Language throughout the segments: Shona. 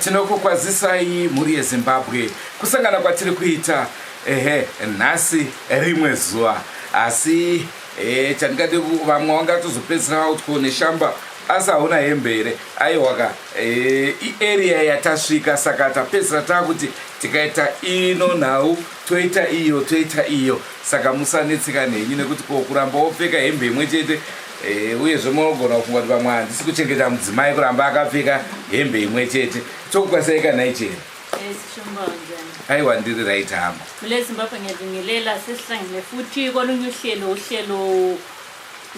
Tinokukwazisai mhuri yeZimbabwe, kusangana kwatiri kuita ehe nhasi rimwe zuva, asi chandingati vamwe vangatozopedzisira vautyo neshamba, asi hauna hembe here? Aiwaka, iarea yatasvika, saka tapedzisira taakuti tikaita ino nhau toita iyo toita iyo, saka musanetseka nenyu nekuti ko kuramba wopfeka hembe imwe chete, uyezve munogona kufunga kuti vamwe handisi kuchengeta mudzimai kuramba akapfeka hembe imwe chete. Tokukwasai kana ichena. Aiwa, ndiri right hangu. Kule Zimbabwe ngiyabingelela, sesihlangene futhi kolunye uhlelo, uhlelo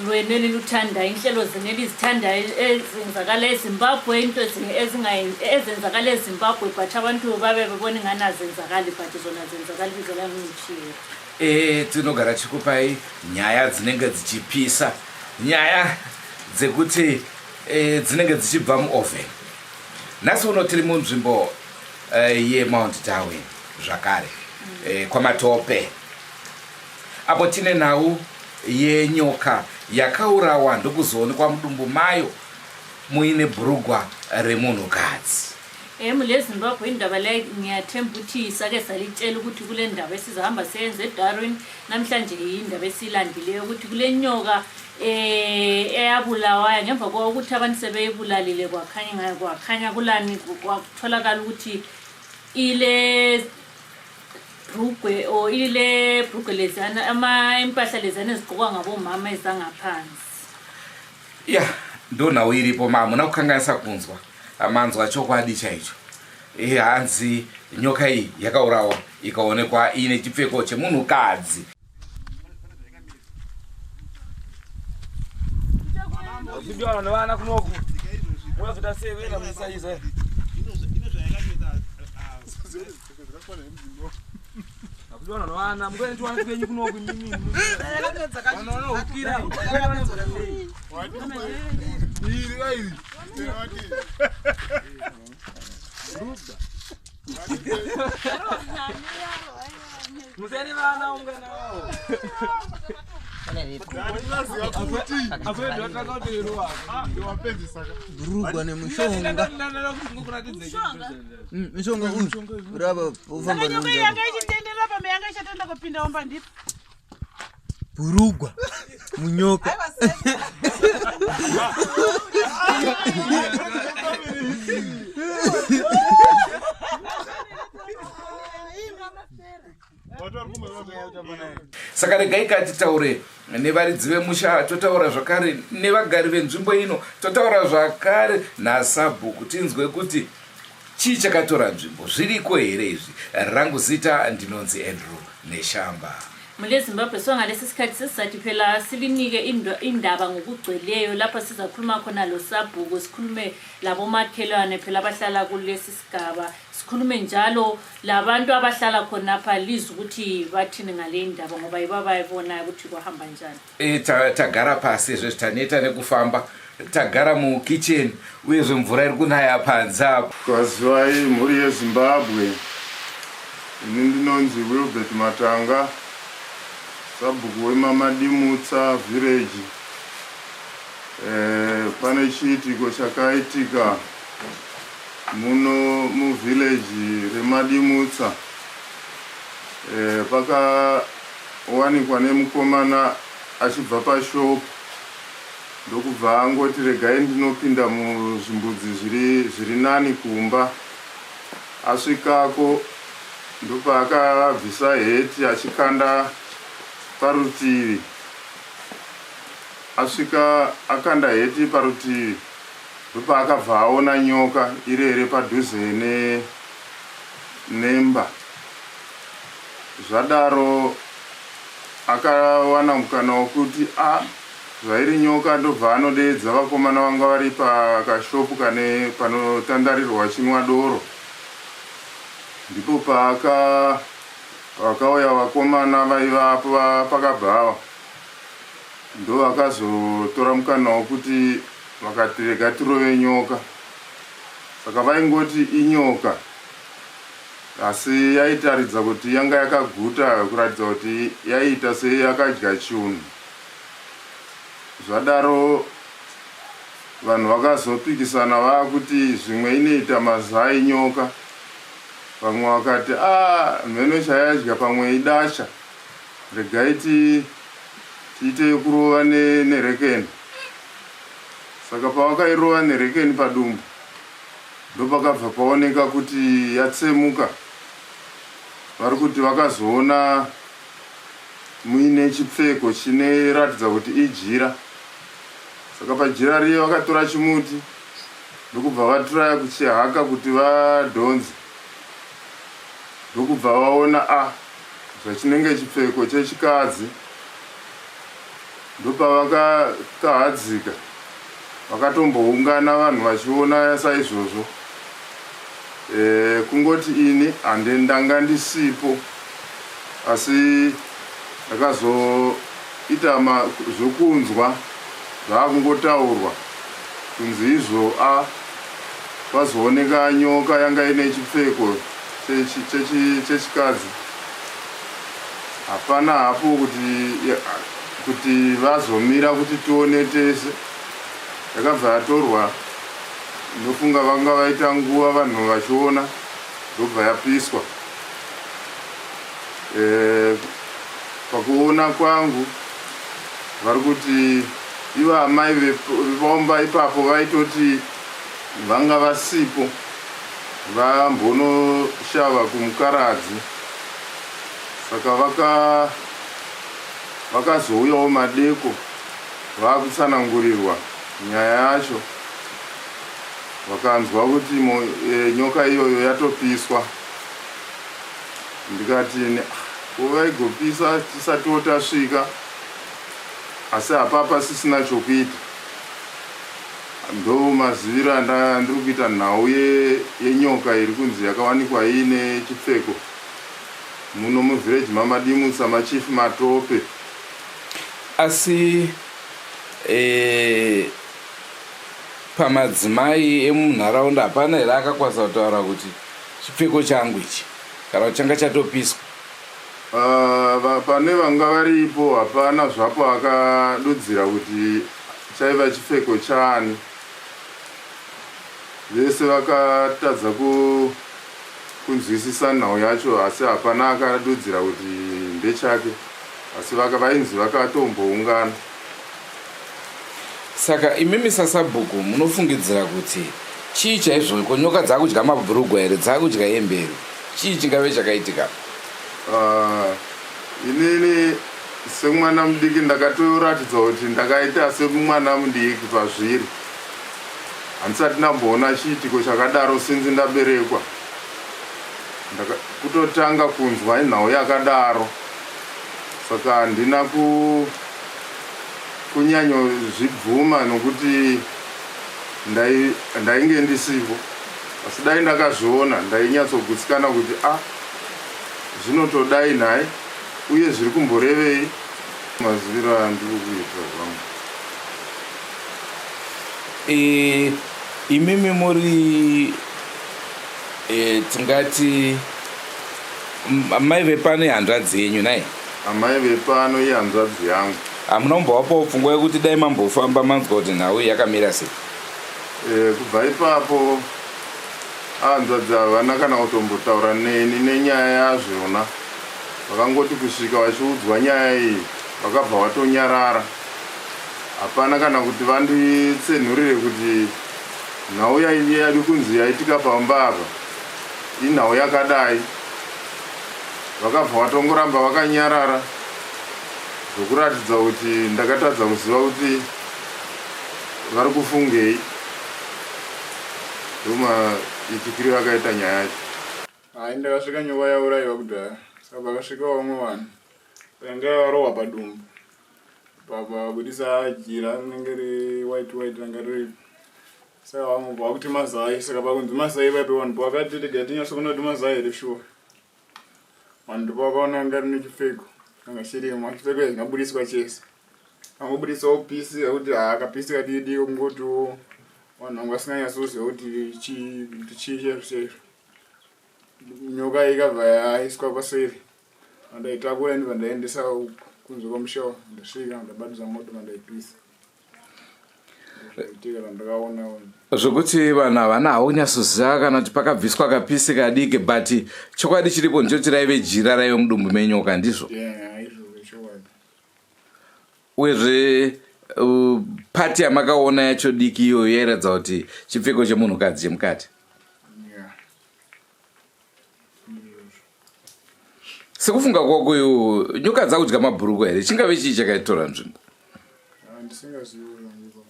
lwenu eliluthanda, inhlelo zenu elizithanda ezenzakala eZimbabwe, into ezenzakala eZimbabwe but abantu babe bebona ingani azenzakali, but zona zenzakala. Ibizo lami ngitshiyero. Tinogara tichikupai nyaya dzinenge dzichipisa, nyaya dzekuti dzinenge dzichibva muoven. Nhasi uno tiri munzvimbo yeMount Darwin zvakare, kwaMatope, apo tine nhau yenyoka yakaurawa ndokuzoonekwa mudumbu mayo muine bhurugwa remunhukadzi. Mule Zimbabwe, indaba le ngiyathemba ukuthi sake salitshela ukuthi kule ndaba esizahamba seyenze eDarwin namhlanje, yindaba esiyilandileyo ukuthi kule nyoka eyabulawayo ngemva kokuthi abantu sebeyibulalile, kwakhanya kulani, kwatholakala ukuthi ile brugwe or ile brugwe leziyana, ama impahla leziyana ezigqokwa ngabomama ezangaphansi. Ya, ndo nhau iripo. Ma hamuna kukanganisa kunzwa, manzwa chokwadi chaicho. Hanzi nyoka iyi yakaurawa ikaonekwa iine chipfeko chemunhukadzi. Kudiwana nevana kunoku. Unozoita sei kuenda muisaiza? Kudiwana nevana, mukuenda tiwana twenyu kunoku imimi. Vana vanohukira. Iri Museni vana unganawo. Bhurugwa nemushonga. Mishonga uyu urapa ufamba. Nyoka yanga ichitenderera pamwe yanga ichatenda kupinda omba ndipo. Bhurugwa munyoka. Saka regai katitaure nevaridzi vemusha, totaura zvakare nevagari venzvimbo ino, totaura zvakare nasabhuku, tinzwe kuti chii chakatora nzvimbo, zviriko here izvi. Rangu zita ndinonzi Andrew Neshamba. Mule Zimbabwe, so ngalesi sikhathi sesizathi phela silinike indaba ngokugcweleyo, lapho sizakhuluma khona lo sabhuku, sikhulume labomakhelwane phela abahlala kulesi sigaba, sikhulume njalo labantu abahlala khonapha, lizwe ukuthi bathini ngale indaba, ngoba yibo abayibonayo ukuthi kwahamba njani. Tagara pasi izvezvi, taneta nekufamba, tagara mukicheni, uyezve mvura iri kunaya panze apo. Kwazivai mhuri yeZimbabwe, ini ndinonzi Wilbert Matanga, sabhuku wemaMadimutsa village. Pane chiitiko chakaitika muno muvillage reMadimutsa. Pakawanikwa nemukomana achibva pashop, ndokubva angoti regai ndinopinda muzvimbudzi zviri nani kumba. Asvikako ndopaakabvisa heti achikanda. parutivi. Asvika akanda heti parutivi ndopaakabva aona nyoka irere padhuze ne nemba. Zvadaro akawana mukana wekuti a zvairi nyoka ndobva anodeedza vakomana vanga vari pakashopu kane panotandarirwa vachinwa doro. Ndipo paaka vakauya vakomana vaivapo pakabhawa ndovakazotora mukana wekuti vakati rega tirove nyoka. Saka vaingoti inyoka asi yaitaridza kuti yanga yakaguta kuratidza kuti yaiita seyakadya chunhu. Zvadaro vanhu vakazopikisana vakuti zvimwe inoita mazai nyoka. Vamwe vakati a ah, mheno chayadya pamwe idasha regai tiite yekurova nerekeni. Saka pavakairova nerekeni padumbu ndopakabva paoneka kuti yatsemuka. Vari kuti vakazoona muine chipfeko chineratidza kuti ijira. Saka pajira riye vakatora chimuti ndokubva vatraya kuchihaka kuti vadhonze ndokubva vaona a ah, zvachinenge chipfeko chechikadzi ndopavakakahadzika vakatomboungana vanhu vachiona saizvozvo e, kungoti ini hande ndanga ndisipo asi ndakazoita zvokunzwa zvaakungotaurwa kunzi izvo a pazooneka nyoka yanga ine chipfeko chechikadzi hapana hapo kuti kuti vazomira kuti tione tese yakabva yatorwa ndofunga vanga vaita nguva vanhu vachiona ndobva yapiswa e, pakuona kwangu vari kuti ivo amai vepomba ipapo vaitoti vanga vasipo vambonoshava kumukaradzi saka vaka vakazouyawo madeko vakutsanangurirwa nyaya yacho vakanzwa kuti e, nyoka iyoyo yatopiswa ndikati ko vaigopisa tisatiwo tasvika asi hapapa sisina chokuita ndo maziviro andiri kuita nhau yenyoka iri kunzi yakawanikwa iine chipfeko muno muvillage maMadimutsa machief Matope. Asi e, pamadzimai emunharaunda hapana here akakwanisa kutaura kuti chipfeko changu ichi kana kuti changa chatopiswa? Uh, pane vanga varipo hapana zvapo akadudzira kuti chaiva chipfeko chaani. Vese vakatadza ku kunzwisisa nhau yacho asi hapana akadudzira kuti ndechake asi vaka vainzi vakatomboungana. Saka imimi sasabhuku munofungidzira kuti chii chaizvo ko nyoka dzakudya mabhurugwa here dzakudya hembe here chii chingave chakaitika? Uh, inini semwana mudiki ndakatoratidza kuti ndakaita semwana mudiki pazviri Handisati ndamboona chiitiko chakadaro since ndaberekwa. Kutotanga kunzwa inhau yakadaro. Saka handina ku kunyanyozvibvuma nokuti ndainge ndisipo. Asi dai ndakazviona ndainyatsogutsikana kuti a ah, zvinotodai nhai uye zviri kumborevei maziviro andiri kuita zvangu. E, imimi muri e, tingati amai vepano ihanzvadzi yenyu nai? Amai vepano ihanzvadzi yangu. Hamuna kumbovapawo pfungwa yekuti dai mambofamba manzwa kuti nhau iyi yakamira sei? E, kubva ipapo hanzvadzi havana kana kutombotaura neni nenyaya yazvona. Vakangoti kusvika vachiudzwa nyaya iyi vakabva vatonyarara. Hapana kana kuti vanditsenhurire kuti nhau yadi kunzi yaitika pamba apa inhau yakadai. Vakabva vatongoramba vakanyarara. Zvokuratidza kuti ndakatadza kuziva kuti vari kufungei ndomaitikiro akaita nyaya yacho. Hayi, ndakasvika nyoka yaurayiwa kudhaya, saka pakasvika vamwe vanhu yanga yarohwa padumbu, pabudisa jira rinenge rewhite white ranga riripo, saka vamwe vakuti mazai. Saka pakunzi mazai vaipe vanhu pavakati rega tinyatsokuona kuti mazai here shuwa, vanhu ndopavakaona anga rine chipfeko anga chirimo. Chipfeko chingabudiswa chese, angobudisawo pisi yekuti haakapisi kadidi, kungotiwo vanhu vanga vasinganyatsoziva kuti chii chaizvo chaizvo. Nyoka ikabva yaiswa paseri, andaitakura ndibva ndaendesa kunze kwamusha. Ndasvika, ndabatidza moto, mandaipisa. Zvaitika zvandakaona. Zvokuti vanhu havana hawo kunyatsoziva kana kuti pakabviswa kapisi kadiki, but chokwadi chiripo ndechoti raive jira raive mudumbu menyoka, ndizvo? Yeah, izvozvo chokwadi. Uyezve pati yamakaona yacho diki iyoyo yairatidza kuti chipfeko chemunhukadzi chemukati? Yeah. Sekufunga kwako iwo, nyoka dzakudya mabhuruku here? Chingave chii chakaitora nzvimbo? Handisingazivi zvangu ipapo,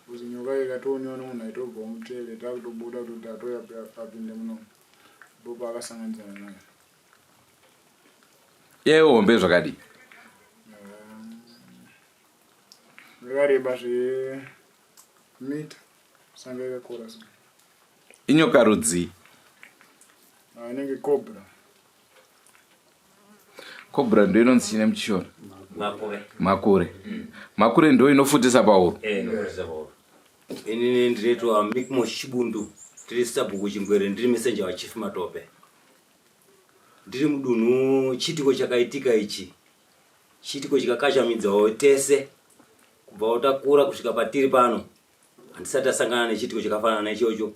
kuti nyoka ikatooniwa nemunhu aitobva mutele, takutobuda kuti atoya apinde munomu, ndipo paakasanganidzana nayo. Yaive hombe zvakadii? Yakareba zvemita, sanga yakakora so. Inyoka rudzii? Ah, inenge cobra. Cobra ndo inonzi chine muchishona? Makure. Makure. Makure ndo inofutisa pauro? Eh, inofutisa pauro. Inini ndinoitwa Mikmo Chibundu, tiri sabhuku Chingwere, ndiri messenger waChief Matope. Ndiri mudunhu. Chiitiko chakaitika ichi chiitiko chikakachamidzawo tese kubva takura kusvika patiri pano. Handisati tasangana nechiitiko chakafanana naichocho,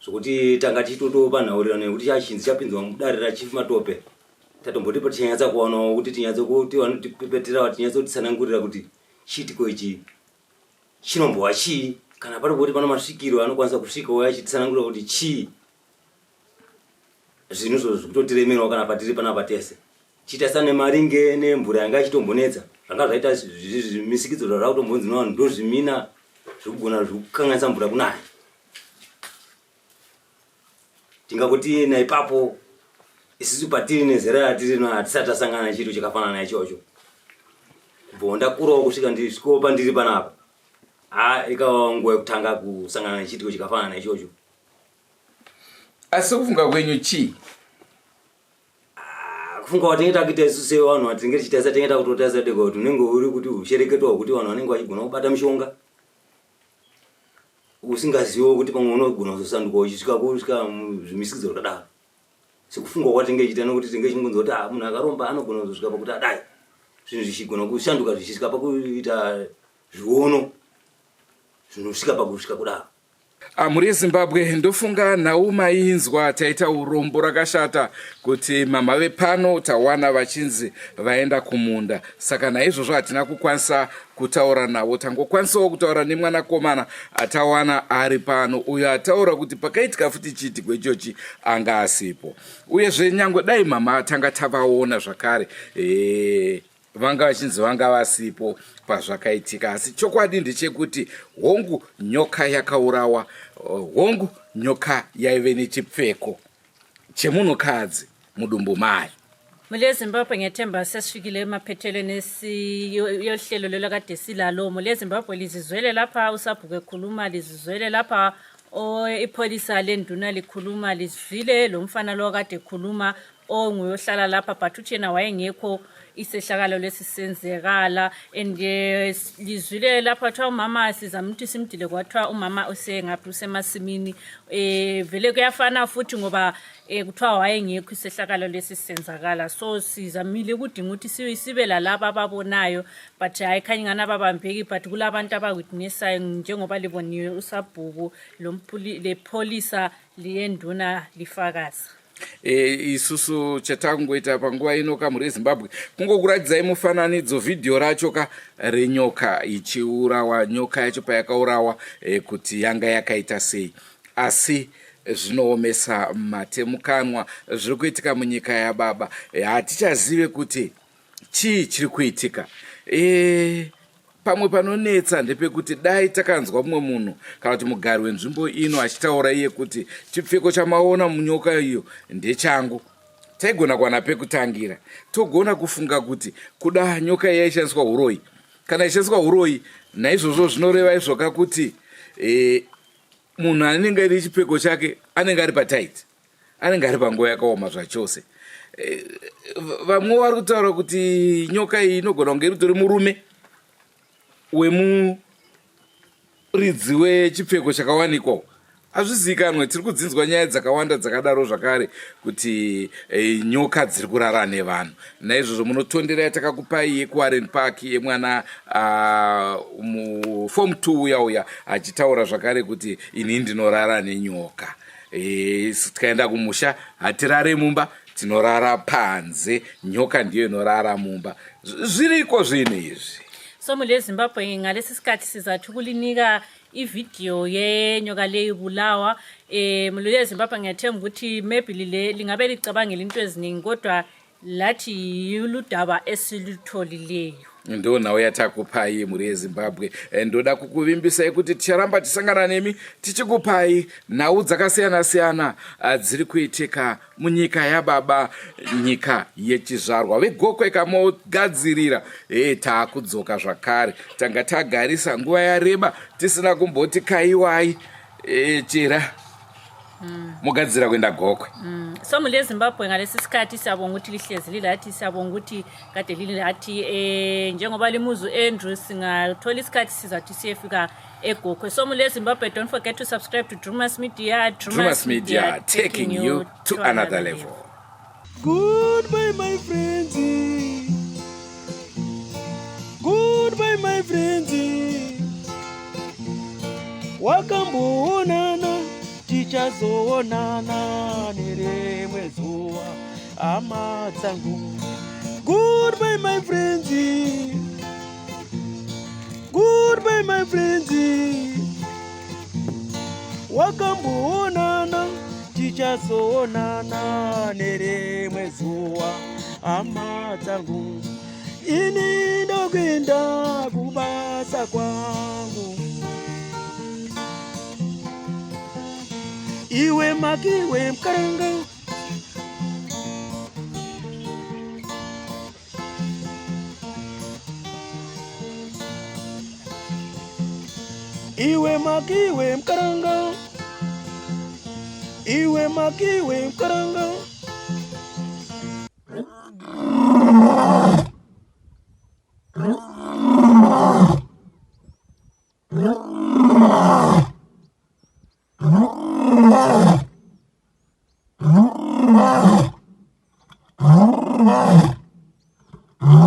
zvokuti tanga tichitotopa nhaurirano yekuti chachinzi chapinzwa mudare raChief Matope. Tatomboti tichanyatsa kuwanawo kuti tinyatse kuti vanotipepetera, tinyatsotitsanangurira kuti chiitiko ichi chinombova chii, kana pari kuti pano masvikiro anokwanisa kusvikawo achititsanangurira kuti chii. Zvinhu izvozvo zvikutotiremerawo kana patiri panapa tese, chiita nemaringe nemvura yanga ichitombonetsa, zvanga zvaita zvimisikidzo zvazvakutombonzi nevanhu ndozvimina zvikugona zvikukanganisa mvura kunaya. Tingakuti naipapo isusu patiri nezera ratiri no hatisati tasangana nechiito chakafanana naichocho kubva ndakurawo kusvika ndisvikowo pandiri panapa. Ha, ikava nguva yekutanga kusangana nechiitiko chakafanana naichocho. Asi kufunga kwenyu chii? Kufunga kwatinenge takuita isu sevanhu vatinenge tichitarisa, tinenge takutotarisa tega kuti unenge uri kuti ushereketwa hwekuti vanhu vanenge vachigona kubata mishonga, usingaziviwo kuti pamwe unogona kuzosanduka uchisvika kusvika zvimisikidzo zvakadaro, sekufunga kwatinenge tichiita, nokuti tinenge tichingonzwa kuti ah, munhu akaromba anogona kuzosvika pakuti adai, zvinhu zvichigona kushanduka zvichisvika pakuita zviono zvinosvika pakusvika kudaro. Mhuri yeZimbabwe, ndofunga nhau mainzwa. Taita urombo rakashata kuti mama vepano tawana vachinzi vaenda kumunda, saka naizvozvo hatina kukwanisa kutaura navo. Tangokwanisawo kutaura nemwanakomana atawana ari pano, uyo ataura kuti pakaitika futi chiitiko ichochi anga asipo. Uyezve nyange dai mama tanga tavaona zvakare, vanga vachinzi vanga vasipo pazvakaitika. Asi chokwadi ndechekuti hongu, nyoka yakaurawa, hongu, nyoka yaive nechipfeko chemunhukadzi mudumbu mayo. Mule Zimbabwe, ngethemba sesifikile emaphethelweni yohlelo lelo kade silalo. Mule Zimbabwe, lizizwele lapha usabhuku ekhuluma, lizizwele lapha ipholisa lenduna likhuluma, lizwile lo mfana lo kade ekhuluma onguyohlala lapha, but uthi yena wayengekho isehlakalo lesi senzekala. And lizwile lapha kuthiwa umama sizama ukuthi simdile, kwathiwa umama usengaphi, usemasimini. Vele kuyafana futhi ngoba kuthiwa wayengekho isehlakalo lesi senzakala. So sizamile ukudinga ukuthi sibe lalaba ababonayo, but hayi, khanye ngani ababambeki, but kulabantu abawitnessayo, njengoba liboniwe usabhuku lepholisa liyenduna lifakaza. Isusu chatakungoita panguva ino ka, mhuri yeZimbabwe, kungokuratidzai mufananidzo, vhidhiyo racho ka renyoka ichiurawa, nyoka yacho payakaurawa, kuti yanga yakaita sei. Asi Zvinoomesa mate mukanwa zviri kuitika munyika yababa. Hatichazive kuti chii chiri kuitika. E, pamwe panonetsa ndepekuti dai takanzwa mumwe munhu kana kuti mugari wenzvimbo ino achitaura iye kuti chipfeko chamaona munyoka iyo ndechangu taigona kuwana pekutangira togona kufunga kuti kuda nyoka iya ishandiswa uroyi kana ichishandiswa uroyi naizvozvo zvinoreva izvoka kuti e, munhu anenge aine chipfeko chake anenge ari patight anenge ari panguva yakaoma zvachose e, vamwe vari kutaura kuti nyoka iyi inogona kunge iritori murume wemuridzi wechipfeko chakawanikwa hazvizivikanwe tiri kudzinzwa nyaya dzakawanda dzakadaro zvakare kuti e, nyoka dziri kurara nevanhu naizvozvo munotondera yatakakupai yekuwarren park yemwana uh, mufom t uya uya achitaura zvakare kuti ini ndinorara nenyoka e, tikaenda kumusha hatirare mumba tinorara panze nyoka ndiyo inorara mumba zviriko zvinhu izvi so mule zimbabwe ngalesi sikhathi sizathi ukulinika ividiyo yenyoka leyi ibulawa um mule zimbabwe ngiyathemba ukuthi maybe lile lingabe licabangela into eziningi kodwa lathi yiludaba esilutholileyo ndo nhau yatakupai mhuri yezimbabwe eh, ndoda kukuvimbisai kuti ticharamba tisangana nemi tichikupai nhau dzakasiyana siyana ah, dziri kuitika munyika yababa nyika yechizvarwa vegokwe kamogadzirira e taakudzoka zvakare tanga tagarisa nguva yareba tisina kumboti kaiwai e, chera Mogadzira kuenda Gokwe. So mule Zimbabwe ngalesi sikhathi siyabonga ukuthi lihlezi lilathi siyabonga ukuthi kade lilathi eh njengoba limuzu Andrew singathola isikhathi sizathi siyefika eGokwe. So mule Zimbabwe don't forget to subscribe to Drumas Media. Drumas Media taking you to another level. Goodbye my friends. Goodbye my friends. Wakamboonana tichazoonana nerimwe zuva hama dzangu. Goodbye my friends. Goodbye my friends. Wakamboonana tichazoonana nerimwe zuva hama dzangu. Ini ndokuenda kubasa kwangu. Iwe makiwe mkaranga Iwe makiwe mkaranga Iwe makiwe mkaranga